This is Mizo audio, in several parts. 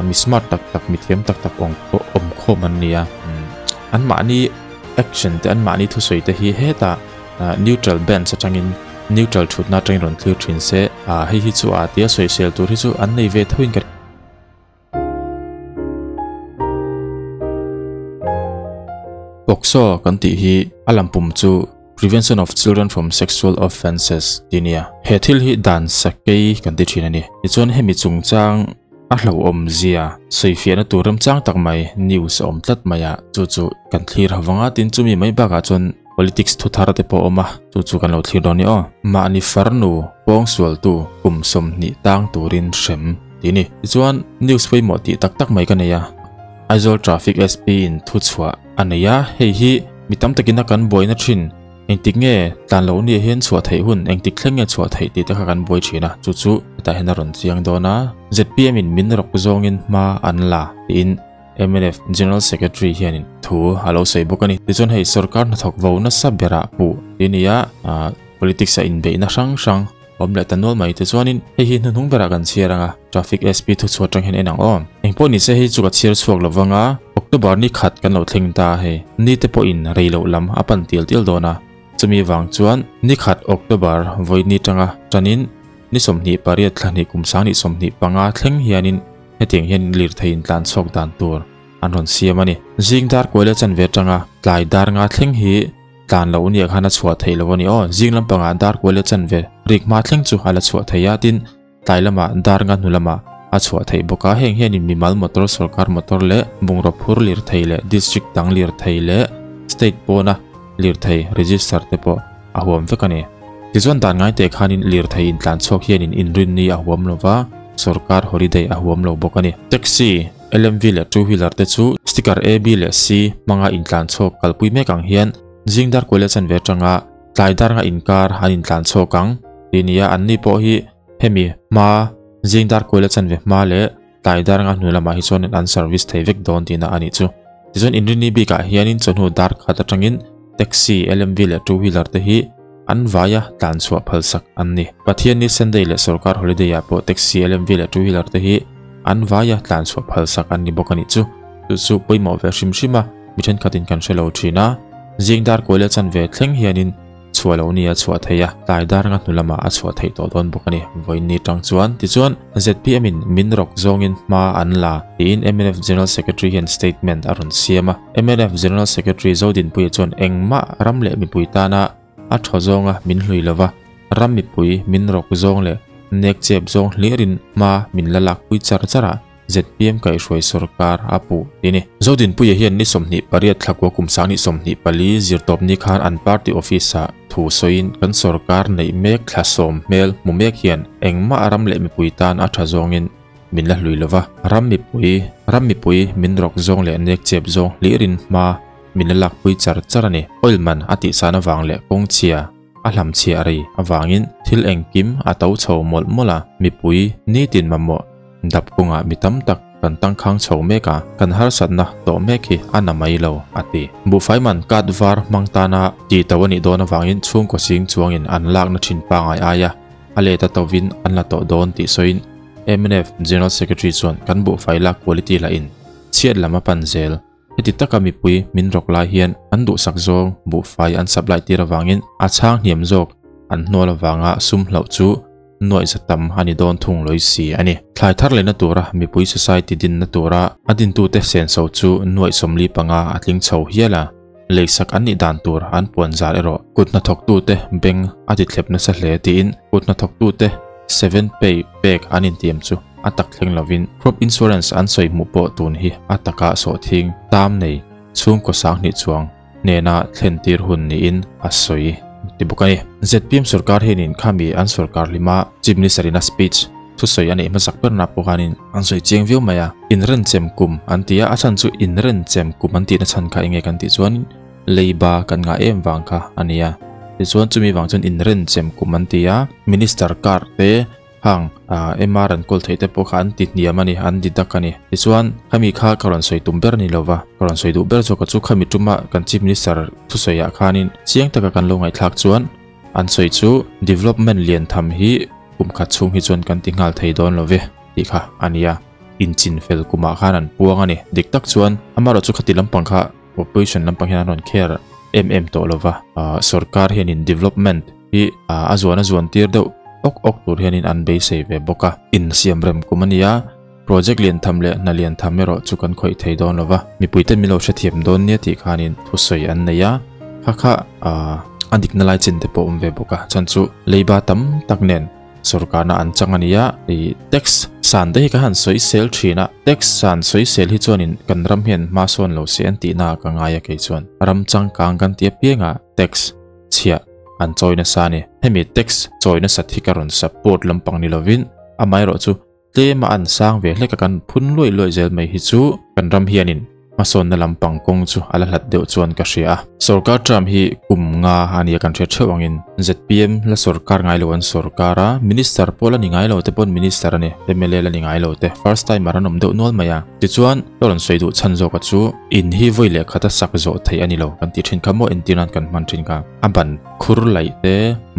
Mi smart tak tak, mi thiam tak tak awm khawm an ni a. Anmahni action te, anmahni thusawi te hi hetah neutral bench atangin neutral thutna atangin rawn thlir thin se, hei hi chu a tia sawisel tur hi chu an nei ve thoin ka POCSO kan tih hi a lampum chu Prevention of Children from Sexual Offences tih nia. He thil hi dan sakei kan ti thin a ni. Tichuan hemi chungchang a hlauhawm zia sawifiahna tur remchang tak mai news a awm tlat mai a, chu chu kan thlir ho vang a, tin chumi mai bakah chuan politics thu thar te pawh a awm a, chu chu kan lo thlir dawn ni aw. Mahni farnu pawngsualtu kum 20 tang turin hrem tih a ni. Tichuan news pawimawh tih tak tak mai ka nei a, Aizawl Traffic SP in thuchhuah a nei a, hei hi mi tam takin a kan buaina thin, engtik nge tlan loh nia hian chhuah theih hun, engtik thleng nge chhuah theih tih te kha kan buai thin a, chu chu hetah hian a rawn chiang dawn a, zpm in min rawk zawngin hma an la tiin mnf General Secretary hianin thu a lo sawi bawk a ni. Tichuan hei sorkar hnathawk vo nasa berah puh tih a ni a, politics a inbeihna hrang hrang Awm leh ta nual mai te chuanin hei hi hnuhnung berah kan chhiar ang a, Traffic SP thuchhuah atang hian en ang aw. Engpawh ni se hei chu ka chhiar chhuak lo vang a, October ni khat kan lo thleng ta hei, ni te pawhin rei loh lam a pan tial tial dawn a, chumi vang chuan ni khat October vawi ni tanga tanin ni 28 thla hnih kum 2025 thleng hianin hetiang hian lirthei intlan chhuak dan tur an rawn siam a ni. Zing dar kuaile chanve atanga tlai dar nga thleng hi Tlan loh nia khan a chhuah theih loh a ni aw. Zing lampangah dar kual leh chanve rik hma thleng chu a la chhuah thei a, tin tlai lamah dar nga hnu lamah a chhuah theih bawk a. Heng hianin mimal motor, sorkar motor leh bungraw phur lirthei leh district dang lirthei leh state pawna lirthei register te pawh a huam vek a ni. Tichuan dan ngai teh khanin lirthei intlan chhuak hianin inrinni a huam lo va, sorkar holiday a huam lo bawk a ni. Taxi. LMV leh two wheeler te chu sticker A, B leh C hmanga intlan chhawk kalpui mek ang hian zing dar kual leh chanve atanga tlai dar nga inkar an intlan chhawk ang tih nia anni pawh hi hemi hma zing dar kual leh chanve hma leh tlai dar nga hnu lamah hi chuan an service thei vek dawn tihna a nih chu. Tichuan inrini bikah hianin chawhnu dar khat atangin taxi, LMV leh two wheeler te hi an vaia tlan chhuah phalsak an ni. Pathianni Sunday leh sorkar holiday ah pawh taxi, LMV leh two wheeler te hi An vaia tlan chhuah phalsak an ni bawk a nih chu. Chu chu pawimawh ve hrim hrim a, mi thenkhatin kan hre lo thin a. Zing dar kuai leh chanve thleng hianin chhuah loh ni a chhuah thei a, tlai dar nga hnu lamah a chhuah theih tawh dawn bawk a ni. Vawiin ni tang chuan tichuan zpm in min rawk zawngin hma an la tiin mnf General Secretary hian statement a rawn siam a. Mnf General Secretary Zodinpuia chuan engmah ram leh mipui tana A thaw zawnga min hlui lova, ram mipui min rawk zawng leh nek chep zawng hlirin hma min la lakpui char char a, zpm kaihhruai sorkar a puh ti ni. Zodinpuia hian ni 28 thlakua kum 2024 zirtawp ni khan an party office ah thu sawiin kan sorkar neih mek thla sawm hmel hmu mek hian engmah ram leh mipui tan a tha zawngin min la hlui lova, ram mipui ram mipui min rawk zawng leh nek chep zawng hlirin hma Min la lakpui char char a ni. Oil man a tihsan avang leh kawng chhia a hlam chhia rei avangin thil engkim a to chho mawlh mawlh a, mipui nitin mamawh dap kawngah mi tam tak kan tangkhang chho mek a, kan harsatna tawh mek hi a na mai lo, a ti. Buhfai man card var hmang tana tih to a nih dawn avangin chhungkaw sing chuangin an lakna thin pangai aia a let a tovin an la tawh dawn tih sawiin mnf General Secretary chuan kan buhfai lak quality lah in chhiat lam a pan zel. Heti taka mipui min rawk lai hian an duhsak zawng buhfai an supply tir avangin a chhang hniam zawk an hnual avanga sum hlauh chu nuaih za tam a ni dawn thung lawih si a ni. Thlai thar lehna tura mipui society dinna tura a dintute senso chu nuaih 45 a tling chho hial a, leisak an nih dan tur an puan zar erawh kut hnathawktute beng a ti thlep nasa hle tiin kut hnathawktute seven pay pek an intiam chu a tak thleng lovin crop insurance an sawi hmuh pawh tun hi a taka sawhthing tam nei chhungkaw 2000 chuang hnena thlen tir hun niin a sawi ti bawk a ni. Zpm sorkar hianin khami an sorkar hlima Chief Minister in a speech thusawi a neih hmasak berna pawh khanin an sawi chiang viau mai a, inrenchem kum an ti a, a chhan chu inrenchem kum an tihna chhan kha enge kan tih chuan leiba kan ngah em vang kha a ni a, tichuan chumi vang chuan inrenchem kum an ti a, Minister card te Hang, MR an kawl theih te pawh kha an ti hniam a ni, an deduct a ni. Tichuan, khami kha ka rawn sawi tum ber a ni lova, ka rawn sawi duh ber zawk a chu khami tuma kan Chief Minister thusawiah khanin chiang taka kan lo ngaihthlak chuan an sawi chu development lian tham hi kum khat chhung hi chuan kan ti nghal thei dawn lo ve tih kha a ni a. Inchinfel kumah khan an puang a ni. Dik tak chuan amaherawhchu khati lampang kha opposition lampang hian an rawn care em em tawh lova, sorkar hianin development hi a zuan a zuan tir deuh awk awk tur hianin an beisei ve bawk a. Insiam rem kum a ni a, project lian tham leh hna lian tham erawh chu kan khawih thei dawn lova, mipuite min lo hrethiam dawn nia tih khanin thusawi an nei a, kha kha a dikna lai chin te pawh awm ve bawk a, chhan chu leiba tam tak nen Sorkarna an chang a nia, i tax san te hi ka han sawi sel thin a, tax san sawi sel hi chuanin kan ram hian hma sawn lo se an tihna ah ka ngai a kei chuan ram changkang kan ti apianga tax chhiah an chawi nasa a ni. Hemi tax chawi nasat hi ka rawn support lampang ni lovin amaherawhchu Tlema an sang ve hlek a kan phun luai luai zel mai hi chu kan ram hianin hmasawnna lampang kawng chu a la hlat deuh chuan ka hria a. Sorkar term hi kum nga a nia kan hria theuh angin zpm la sorkar ngai lo an sorkar a, minister pawh la ni ngai lo te pawn minister a ni, mla la ni ngai lo te first timer an awm deuh nual mai a. Tichuan ka rawn sawi duh chhan zawk a chu in hi vawi leh khat a sak zawh theih a ni lo kan tih thin kha maw entir nan kan hman thin kha a ban khur laih te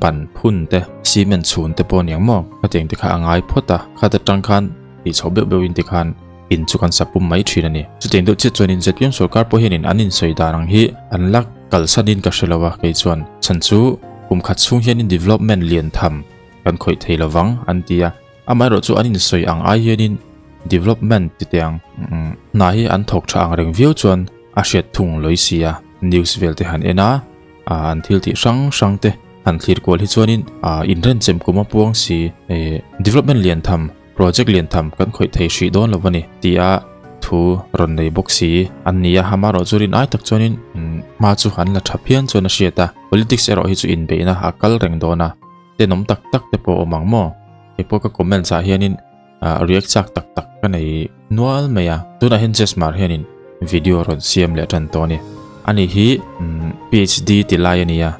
ban phun te cement chhun te pawh aniang maw khatiang te kha a ngai phawt a khat atang khan tih chho beuh beuh in ti khan in chu kan sapum mai thin a ni chutiang deuh chiah chuan in zpm sorkar pawh hian in an insawi dan ang hi an la kalsan in ka hre lo a kei chuan chhan chu kum khat chhung hian in development lian tham kan khawih thei lovang an ti a amaherawh chu an insawi ang ai hian in development ti tiang hna hi an thawk tha ang reng viau chuan a hriat thung lawih si a news vel te han en a. An thil tih hrang hrang te han thlir kual hi chuanin inrenchem kum a puang si development lian tham project lian tham kan khawih thei hrih dawn lo a ni tia thu rawn nei bawk si an ni a amaherawh chu rin ai tak chuanin hma chu an la tha phian chuan a hriat a politics erawh hi chu inbeihna a kal reng dawn a tenawm tak tak te pawh a awm ang maw hei pawh ka comments ah hianin react chak tak tak ka nei nual mai a tunah hian Jesmar hianin video rawn siam leh tan tawh a ni ani hi PhD ti lai a ni a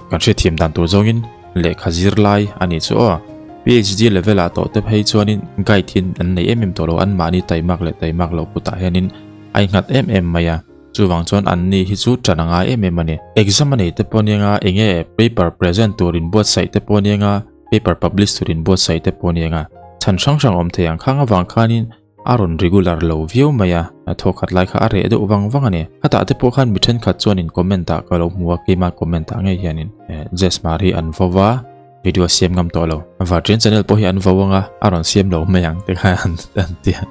kan hriatthiam dan tur zawngin lehkha zir lai a nih chu aw PhD level ah tawh te phei chuanin guide hi an nei em em tawh lo an mahni taimak leh taimak loh kutah hianin a inghat em em mai a chuvang chuan an ni hi chu tan a ngai em em a ni exam a nei te pawh anianga enge paper present tur inbuatsaih te pawh anianga paper publish tur inbuatsaih te pawh anianga chhan hrang hrang awm thei ang khang avang khanin a rawn regular lo viau mai a, a thaw khat lai kha a reh deuh vang vang a ni. Khatah te pawh khan mi thenkhat chuanin comment ah ka lo hmu a, keima comment ah ngei hianin Jesmar hi an vo va, video siam ngam tawh lo. Vartian channel pawh hi an vo ang a, a rawn siam lo mai ang te kha an ti a.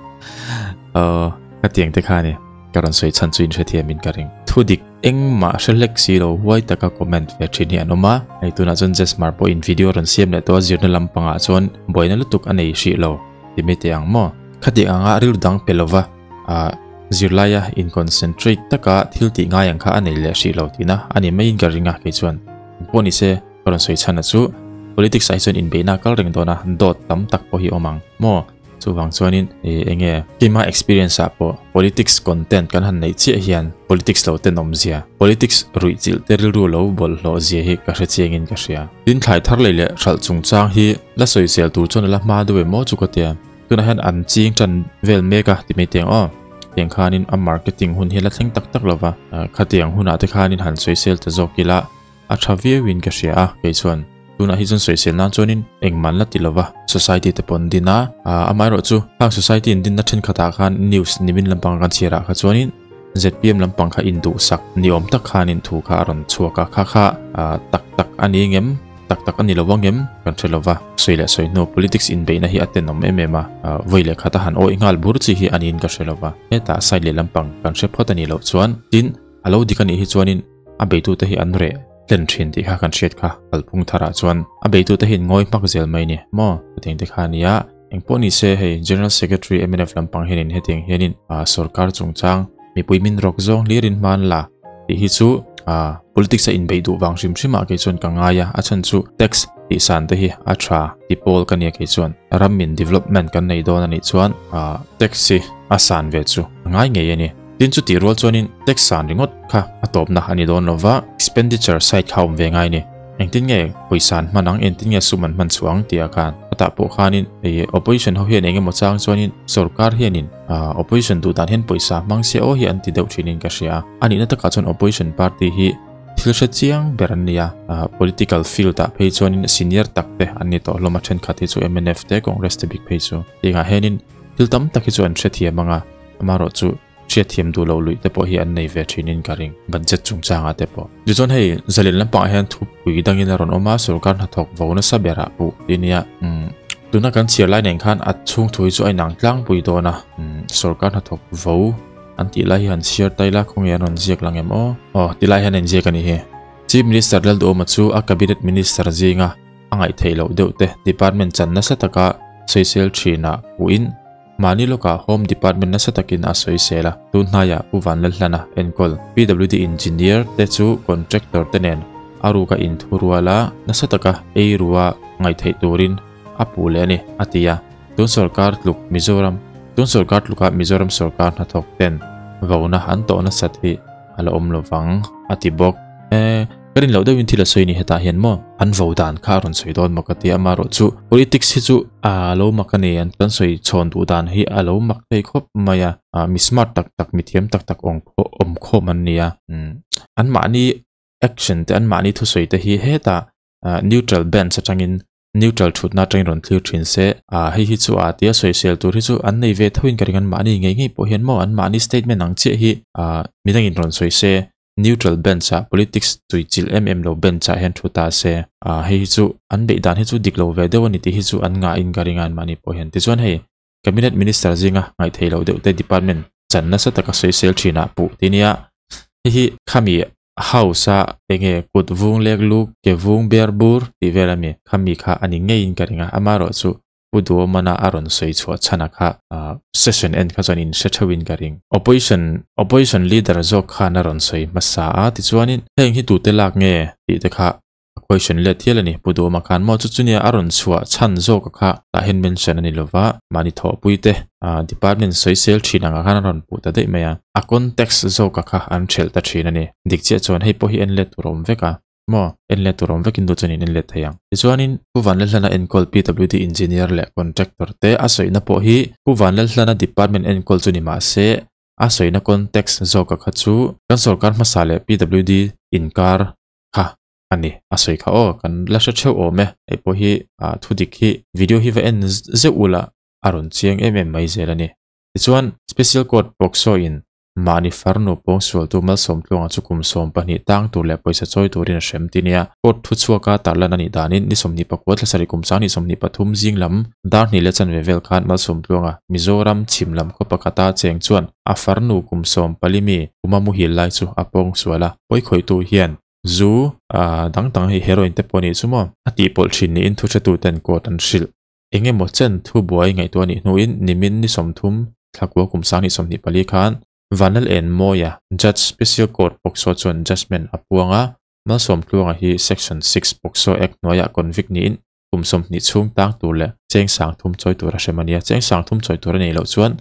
Aw, khatiang te kha a ni. Ka rawn sawi chhan chu inhrethiamin ka ring. Thudik engmah hre hlek si lo huai taka comment ve thin hi an awm a, hei tunah chuan Jesmar pawhin video rawn siam leh tawh a, zirna lampangah chuan buaina lutuk a nei hrih lo. Ti mai teh ang maw? Khati anga rilru dang pe lova zirlaia in concentrate taka thil tih ngai ang kha a nei leh hrih lo tihna a ni maiin ka ring a kei chuan. Pawh ni se ka rawn sawi chhan a chu politics ah hi chuan inbeihna a kal reng dawn a dawt tam tak pawh hi awm ang maw? Chuvang chuanin eng nge keima experience ah pawh politics content kan han neih chiah hian politics lo tenawm zia politics ruih chilh te rilru lo bawlhhlawh zia hi ka hre chiangin ka hria. Tin thlai thar lei leh hralh chungchang hi la sawisel tur chuan a la hma deuh em aw chu ka tia. Tunah hian an ching tan vel mek a ti mai teng aw. Tiang khanin a marketing hun hi la thleng tak tak lova. Khatiang hunah te khanin han sawisel ta zawk ila a tha viauin ka hria a kei chuan. Tunah hi chuan sawisel nan chuanin engmah la ti lova society te pawh an din a. Amaherawhchu khang society an dinna thenkhatah khan news nimin lampang kan chhiarah kha chuanin Zpm lampang kha induhsak ni awm tak khanin thu kha a rawn chhuak a, kha kha tak tak a ni ngem, tak tak a ni lo angem kan hre lova, sawi leh sawi hnu politics inbeihna hi a tenawm em em a, vawi leh khat a han awih nghal bur chi hi a niin ka hre lova, hetah side leh lampang kan hre phawt a nih loh chuan tin a lo dik a nih hi chuanin a beitute hi an reh hlen thin tih kha kan hriat kha kalphung tharah chuan a beitute hi an ngawi hmak zel mai ni maw hetiang te kha a nia. Engpawh ni se hei General Secretary mnf lampang hianin hetiang hianin sorkar chungchang mipui min rawk zawng hlirin hma an la tih hi chu politics a inbeih duh vang hrim hrim ah kei chuan ka ngai a, a chhan chu tax tih san te hi a tha ti pawl ka nia kei chuan ram in development kan nei dawn a nih chuan tax hi a san ve chu a ngai ngei a ni. Tin chutih rual chuanin tax san ringawt kha a tawpna a ni dawn lova expenditure side kha a awm ve ngai a ni. Engtin nge pawisa an hman ang, engtin nge sum an hman chhuah ang tih ah khan hetah pawh khanin ih opposition ho hian eng emaw chang chuanin sorkar hianin ah opposition duh dan hian pawisa hmang se aw hi an ti deuh thinin ka hria a. A nihna takah chuan opposition party hi thil hre chiang ber an ni a, ah political field ah phei chuanin senior tak te an ni tawh hlawm a thenkhat hi chu mnf te Congress te bik phei chu. Tiangah hianin. Thil tam tak hi chu an hrethiam anga, amaherawhchu hriatthiam duh loh luih te pawh hi an nei ve thinin ka ring, budget chungchangah te pawh. Tichuan hei zalen lampangah hian thupui dangin a rawn awm a, sorkar hnathawk vo nasa berah puh tih nia. Umm tuna kan chhiar lai nen khan a chhung thu hi chu a inang tlangpui dawn a, umm sorkar hnathawk vo an tih lai hi han chhiar ta ila khawnge an rawn ziak lang em aw? Aw ti lai hian a inziak a nih hi. Chief Minister Lalduhawma chu a Cabinet Minister zinga a ngaihtheih loh deuh te department chan nasa taka sawisel thinah puhin mahni lawkah Home Department nasa takin a sawisel a. Tun hnaiah Pu Vanlalhlana enkawl PWD Engineer te chu contractor te nen a ruka inthu rual a, nasa taka ei rua ngaihtheih turin a puh leh a ni, a ti a. Tun sorkar tluk Mizoram Tun sorkar tluka Mizoram sorkar hnathawk ten vona an tawh nasat hi a la awm lovang, a ti bawk. E, ka rin loh deuhin thil a sawi ni hetah hian maw? An vo dan kha a rawn sawi dawn maw ka ti a, amaherawh chu politics hi chu a lo mak a ni, an kan sawi chhawn duh dan hi a lo mak thei khawp mai a, mi smart tak tak, mi thiam tak tak awm awm khawm an ni a, anmahni action te, anmahni thusawi te hi hetah neutral bench atangin Neutral thutna atangin rawn thlir thin se, ah hei hi chu a tia sawisel tur hi chu an nei ve thoin ka ring an mahni ngei ngei pawh hian maw an mahni statement ang chiah hi ah midangin rawn sawi se neutral bench ah politics tui chilh em em lo bench ah hian thu ta se ah hei hi chu an beih dan hi chu dik lo ve deuh a ni tih hi chu an ngah in ka ring a an mahni pawh hian tichuan hei cabinet minister zinga ngaihtheih loh deuh te department chan nasa taka sawisel thinah puh ti nia hei hi khami House a enge kut vung lek luk ke vung ber bur tih vel a mi khami kha a ni ngeiin ka ring a amaherawh chu Pu Duhawmana a rawn sawi chhuah chhan a kha session en kha chuan in hre theuhin ka ring. Opposition opposition leader zawk khan a rawn sawi hmasa a tichuanin heng hi tute lak nge tih te kha A question let hial a ni. Pu Duhawma khan maw chu chunia a rawn chhuah chhan zawk a kha tah hian mention a ni lova, mahni thawhpui te department sawisel thin angah khan a rawn puh ta daih mai a. A context zawk a kha an thelh ta thin a ni. Dik chiah chuan hei pawh hi en let tur a awm vek a maw? En let tur a awm vekin duh chuan in en let thei ang. Tichuanin Pu Vanlalhlana enkawl PWD engineer leh contractor te a sawihna pawh hi Pu Vanlalhlana department enkawl chu ni mahse a sawihna context zawk a kha chu kan sorkar hmasa leh PWD inkar kha a ni a sawi kha aw kan la hre theuh awm e hei pawh hi ah thu dik hi video hi va en zeuh ula a rawn chiang em em mai zel a ni tichuan special court POCSO in mahni farnu pawngsualtu Malsawmtluanga chu kum 12 tang tur leh pawisa chawi turin a hrem ti nia court thu chhuaka tarlan a nih danin ni 29 thla sarih kum 2023 zing lam dar hnih leh chanve vel khan Malsawmtluanga Mizoram chhim lam khaw pakhata cheng chuan a farnu kum 14 mi kuma muhil lai chu a pawngsual a pawikhawihtu hian Zu ah dang dang hei heroin te pawh a nih chu maw? A tih pawlh thin niin thuhretuten court an hrilh. Eng emaw chen thu buai ngaihtuah a nih hnuin nimin ni 30 thlakua kum 2024 khan Vanlal Enmawia Judge Special Court POCSO chuan judgement a puang a, Malsawmtluanga hi Section 6 POCSO Act hnuaiah convict niin kum 20 chhung tang tur leh cheng 30 chawi tur a hrem a ni a, cheng 30 chawi tur a neih loh chuan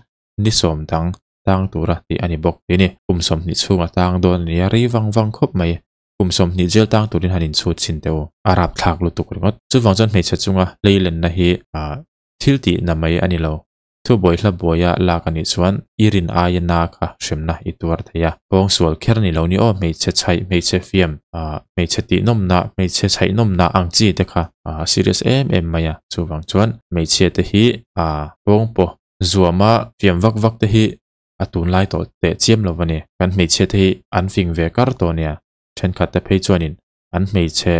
ni 10 dang tang tura tih a ni bawk tih a ni. Kum 20 chhunga tang dawn a ni a, rei vang vang khawp mai. Kum 20 jail tang turin han inchhut chhin teh u. A rap thlak lutuk ringawt. Chuvang chuan hmeichhe chunga hleilenna hi thil tihna mai a ni lo. Thubuai hla buaia lak a nih chuan i rin aia na kha hremna i tuar thei a. Pawngsual kher ni lo ni aw, hmeichhe chhaih, hmeichhe fiam, hmeichhe tihnawmna, hmeichhe chhaihnawmna ang chi te kha a serious em em mai a. Chuvang chuan hmeichhia te hi pawngpaw Zuama fiam vak vak te hi a tunlai tawh teh chiam lo a ni. Kan hmeichhia te hi an fing ve kar tawh nia. Thenkhat te phei chuanin an hmeichhe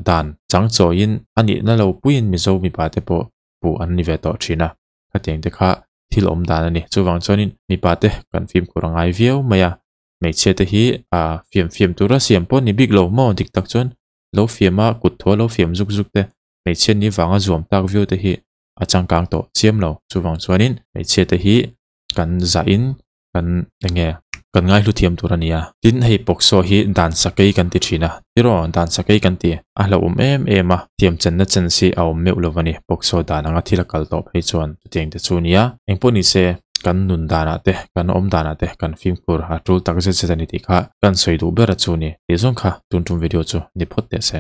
dan chang chawiin a nihna lo puiin Mizo mipa te pawh puh an ni ve tawh thin a. Khatiang te kha thil awm dan a ni. Chuvang chuanin mipa te kan fimkhur a ngai viau mai a. Hmeichhia te hi fiam fiam tura siam pawh ni bik lo maw dik tak chuan lo fiam a kut thaw lo fiam zuk zuk te hmeichhia ni vanga zuam tak viau te hi a changkang tawh chiam lo. Chuvang chuanin hmeichhia te hi kan zahin kan enge kan ngaihlu thiam tur a ni a. Tin hei POCSO hi dan sakei kan ti thin a. Tiraw dan sakei kan ti a hlauhawm em em a. Thiam chenna chen si a awm meuh lo a ni. POCSO dan anga thil a kal tawh phei chuan chutiang te chu nia. Engpawh ni se kan nun danah te kan awm danah te kan fimkhur a tul tak zet zet a ni tih kha kan sawi duh ber a chu ni. Tih zawng kha tun tum video chu ni phawt teh se.